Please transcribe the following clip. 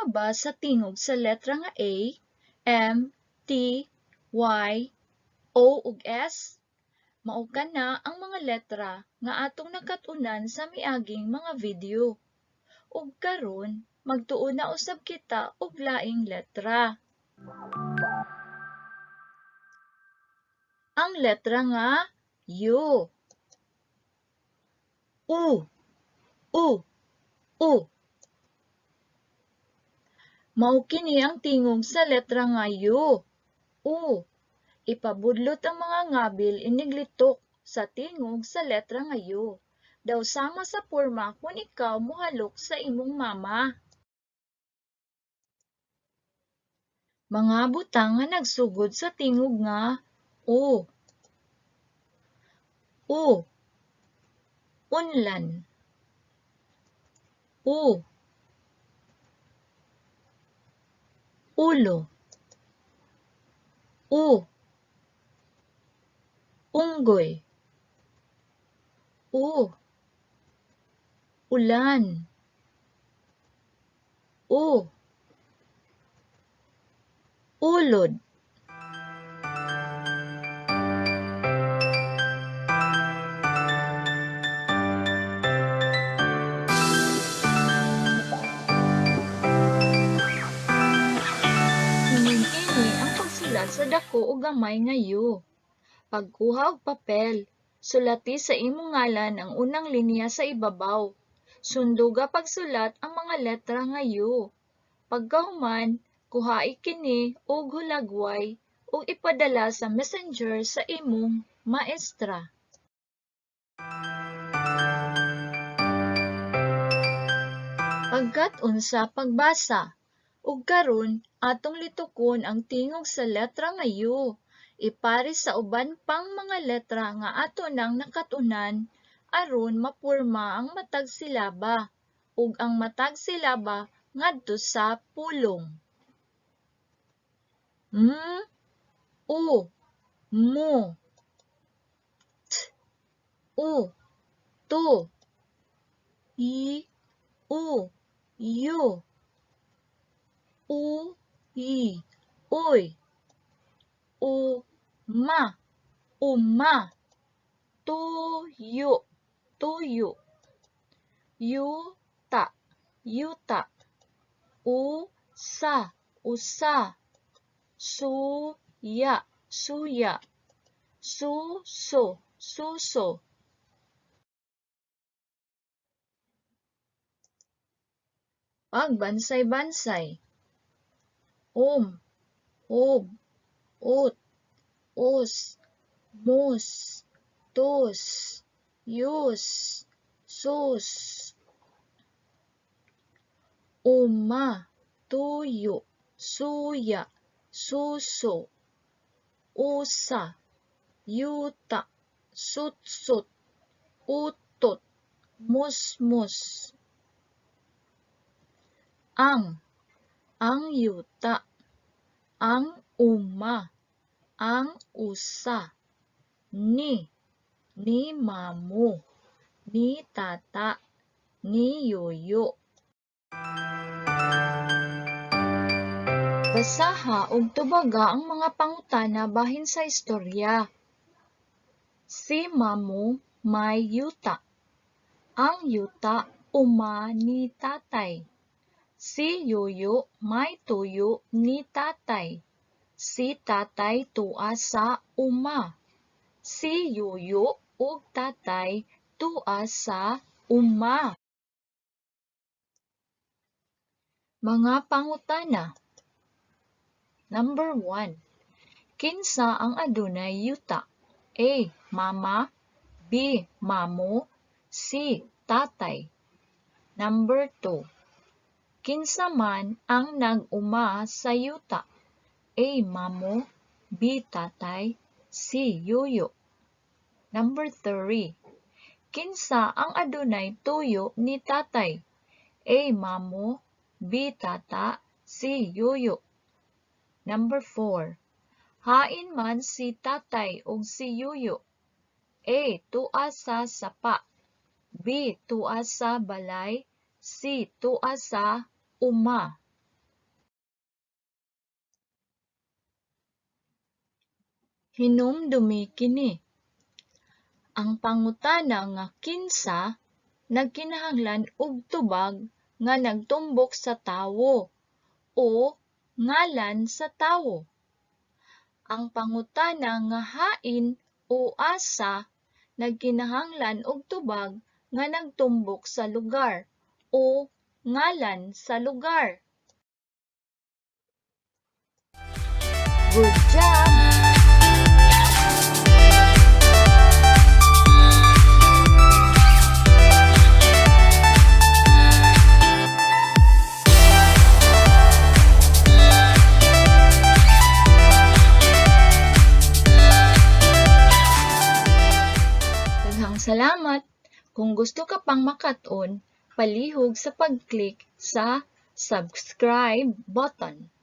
Sama ba sa tingog sa letra nga A, M, T, Y, O ug S? Mao kana ang mga letra nga atong nakat-unan sa miaging mga video. Ug karon, magtuon na usab kita og laing letra. Ang letra nga U. U, U, U. Mao kini ang tingog sa letra nga U. U. Ipabudlot ang mga ngabil iniglitok sa tingog sa letra nga U. Daw sama sa porma kung ikaw mohalok sa imong mama. Mga butang nga nagsugod sa tingog nga U. U. Unlan. U. Ulo. U. Unggoy. U. Ulan. U. Ulod. Ingon ini ang pagsulat sa dako o gamay nga U. Pagkuha og papel, sulati sa imong ngalan ang unang linya sa ibabaw. Sunduga pagsulat ang mga letra nga U. Pagkahuman, kuhai kini og hulagway ug ipadala sa Messenger sa imong maestra. Pagkat-on sa pagbasa. Ug karon, atong litukon ang tingog sa letra nga U. Ipares sa uban pang mga letra nga ato nang nakat-unan aron mapurma ang matag silaba ug ang matag silaba ngadto sa pulong. M, U, mu. T, U, tu. Y, U, yu. U, y, uy. U, ma, uma. Tuyo, tuyo. Yuta, yuta. U, sa, usa. Suya, suya. Suso, suso. Pagbansay-bansay. Ob, ot, os, mus, tus, yus, sus. Uma, tuyo, suya, suso, usa, yuta, sutsut, utot, musmus. Ang, ang yuta, ang uma, ang usa, ni, ni mamo, ni tata, ni yoyo. Basaha ug tubaga ang mga pangutana bahin sa istorya. Si Mamo may yuta. Ang yuta uma ni tatay. Si Yoyo may tuyo ni tatay. Si tatay tua sa uma. Si Yoyo ug tatay tua sa uma. Mga pangutana. Number 1. Kinsa ang adunay yuta? A. Mama. B. Mamo. C. Tatay. Number 2. Kinsa man ang nag-uma sa yuta? A. Mamo. B. Tatay. C. Yoyo. Number 3. Kinsa ang adunay tuyo ni tatay? A. Mamo. B. Tata. C. Yoyo. Number 4. Hain man si tatay ug si Yoyo? A. Tua sa sapa. B. Tua sa balay. C. Tua sa uma. Hinumdumi kini. Ang pangutana nga "Kinsa?" nagkinahanglan og tubag nga nagtumbok sa tawo o ngalan sa tawo. Ang pangutana nga "Hain?" o "Asa?" nagkinahanglan og tubag nga nagtumbok sa lugar o ngalan sa lugar. Good job! Daghang salamat! Kung gusto ka pang makat-on, palihog sa pag-click sa subscribe button.